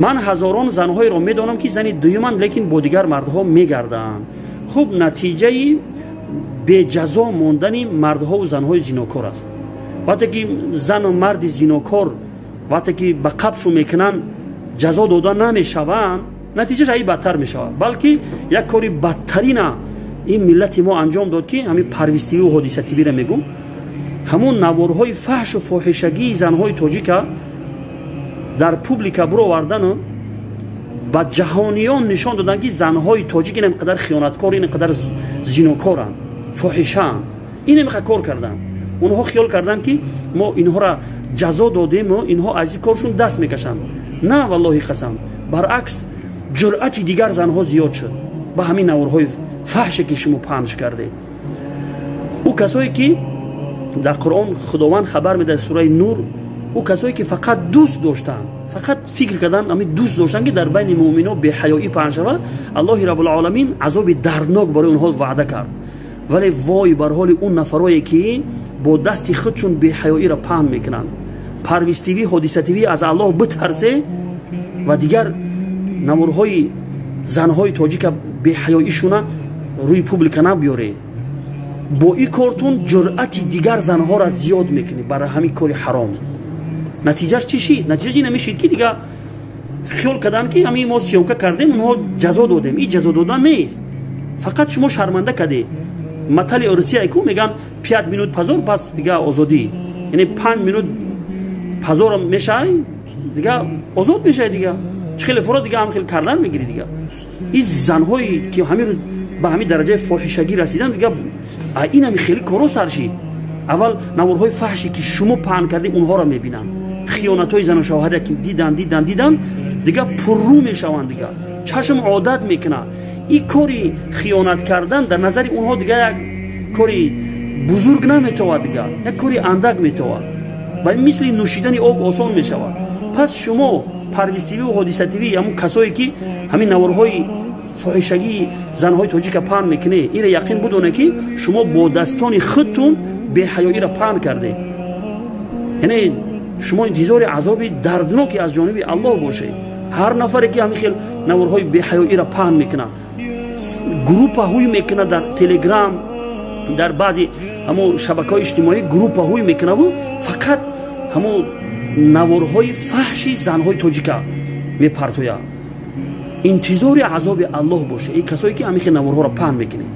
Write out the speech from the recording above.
Ман ҳазорон занҳоеро медонам, ки зани дуюманд, лекин бо дигар мардҳо мегарданд. Хуб, натиҷаи беҷазо мондани мардҳову занҳои зинокор аст. Вақте ки зану марди зинокор, вақте ки ба қабшу мекунанд, ҷазо дода намешаванд, натиҷаш аи бадтар мешавад. Балки як кори бадтарина ин миллати мо анҷом дод, ки ҳамин Парвиз ТВ-ву Ҳодиса ТВ-ра мегӯм, ҳамун наворҳои фаҳшу фоҳишагии занҳои тоҷика дар публика буровардану ба ҷаҳониён нишон доданд, ки занҳои тоҷик ин қадар хиёнаткор, ин қадар зинокоранд, фоҳишаанд, ин ҳамиқа кор карданд. Онҳо хиёл карданд, ки мо инҳоро ҷазо додему инҳо аз ин коршон даст мекашанд. На, валлоҳи қасам, баръакс, ҷуръати дигар занҳо зиёд шуд ба ҳамин наворҳои фаҳше, ки шумо паҳнш кардед. Ӯ касое ки дар Қуръон Худованд хабар медиҳад, сураи Нур, ӯ касое ки фақат дӯст доштанд, фақат фикр карданд, ҳамин дӯст доштанд, ки дар байни муъмино беҳаёӣ паҳн шавад, Аллоҳи Рабулъоламин азоби дарднок барои онҳо ваъда кард. Вале вой бар ҳоли он нафарое, ки бо дасти худшон беҳаёиро паҳн мекунанд. Парвиз ТВ, Ҳодиса ТВ, аз Аллоҳ битарсе ва дигар наворҳои занҳои тоҷика беҳаёишуна рӯи публика набиёре. Бо ин кортун ҷуръати дигар занҳоро зиёд мекунӣ барои ҳамин кори ҳаром. Натиҷаш чӣ шид? Натиҷаш ин мешид, ки дига хиёл карданд, ки ҳамин мо съёмка кардем, онҳо ҷазо додем. Ин ҷазо додан нест, фақат шумо шарманда кардед. Матали Русия ку меган: «5 минут позор, пас дига озодӣ». Яъне 5 минут позор мешавай, дига озод мешавай. Дига чӣ хеле фуро дига ҳам хел кардан мегирӣ. Дига ин занҳое ки ҳамин рӯз ба ҳамин дараҷаи фоҳишагӣ расидан, дига ин ҳами хеле коро сар шид. Аввал наворҳои фаҳше, ки шумо паҳн кардед, онҳоро мебинанд. Хиёнатҳои зану шавҳаре ки дидан, дидан, дидан, дига пуррӯ мешаванд, дига чашм одат мекунад. Ин кори хиёнат кардан дар назари онҳо дига як кори бузург наметавад, дига як кори андак метавад ва мисли нӯшидани об осон мешавад. Пас шумо, Парвиз ТВ-ву Ҳодиса ТВ, ҳамун касое ки ҳамин наворҳои фоҳишагии занҳои тоҷика паҳн мекунед, инро яқин будоне, ки шумо бо дастони худтун беҳаёиро паҳн кардед. Яъне шумо интизори азоби дардноке аз ҷониби Аллоҳ бошед. Ҳар нафаре ки ҳамин хел наворҳои беҳаёиро паҳн мекунад, группаҳои мекунад дар Телеграм, дар баъзе ҳамун шабакаҳои иҷтимоӣ группаҳои мекунаву фақат ҳамун наворҳои фаҳши занҳои тоҷика мепартояд, интизори азоби Аллоҳ боше. Ин касое ки ҳамин хел наворҳоро паҳн мекунед.